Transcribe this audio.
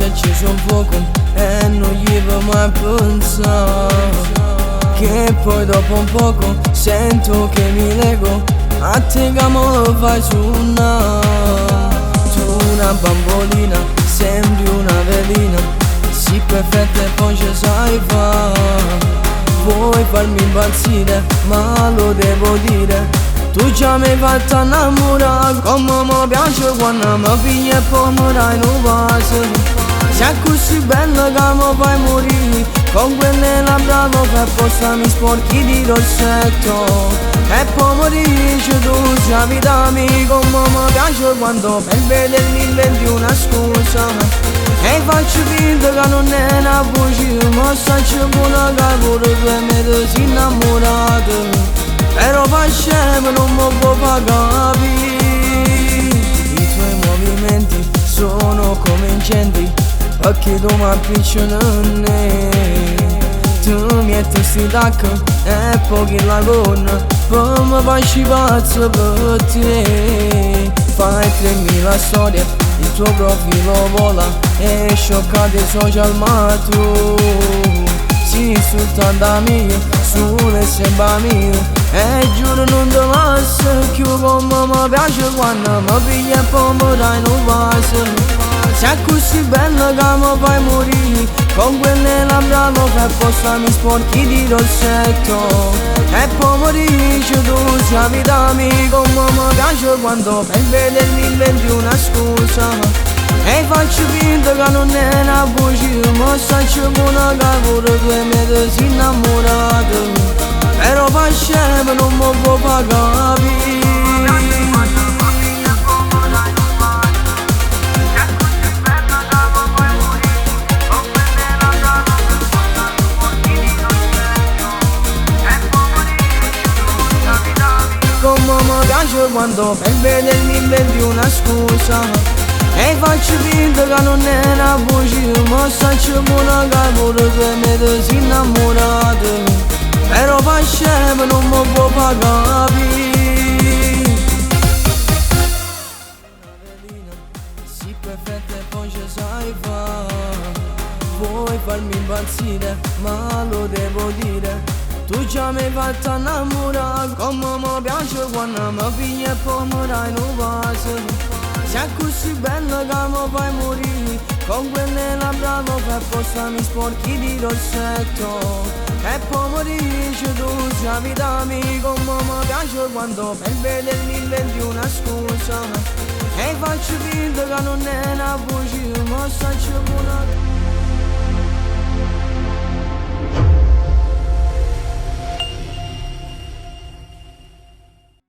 Si acceso un fuoco e non gli va mai a pensare. Che poi dopo un poco sento che mi lego a te che mi fai suonare. Tu una bambolina, sembri una velina, sì perfetta e poi ci sai fare. Vuoi farmi impazzire, ma lo devo dire, tu già mi hai fatto innamorare. Come mi piace quando mi pigli e poi mi dai un vaso. Sei così bella che mi fai morire, con quelle labbra che apposta mi sporchi di rossetto. E poi mi dici tu sei vita mia, come mi piace quando per vedermi inventi una scusa. E faccio finta che non è una bugia, ma saccio buona che pure tu e me ti sei innamorato. Però facciamo non mi può far capire. I tuoi movimenti sono come incendi, perché tu mi avvicini. Tu mi metti sti tacchi e poi la gonna, poi mi faccio pazzo per te. Fai 3000 storie, il tuo profilo vola e scioccate i social, ma tu sei soltanto mia, solo e sempre mia. E giuro non ti lascio più, come mi piace quando mi pigli e poi mi dai un vaso. Sei così bella che mi fai morire, con quelle labbra che apposta mi sporchi di rossetto. E poi mi dici tu sei vita mia, come mi piace quando per vedermi inventi una scusa. E faccio finta che non è una bugia, ma saccio buona che pure tu e me ti sei innamorato. Però facciamo non mi può far capire. Come mi piace quando per vedermi inventi una scusa. E faccio finta che non è una bugia, ma saccio buona che pure tu e me ti sei innamorato. Però facciamo non mi può far capire. Sì perfetta e poi ci sai fare. Vuoi farmi impazzire, ma lo devo dire, tu già mi hai fatto innamorare. Come mi piace quando mi pigli e poi mi dai un vaso. Sei così bella che mi fai morire, con quelle labbra che apposta mi sporchi di rossetto. E poi mi dici tu sei vita mia, come mi piace quando per vedermi inventi una scusa. E faccio finta che non è una bugia, ma saccio buona.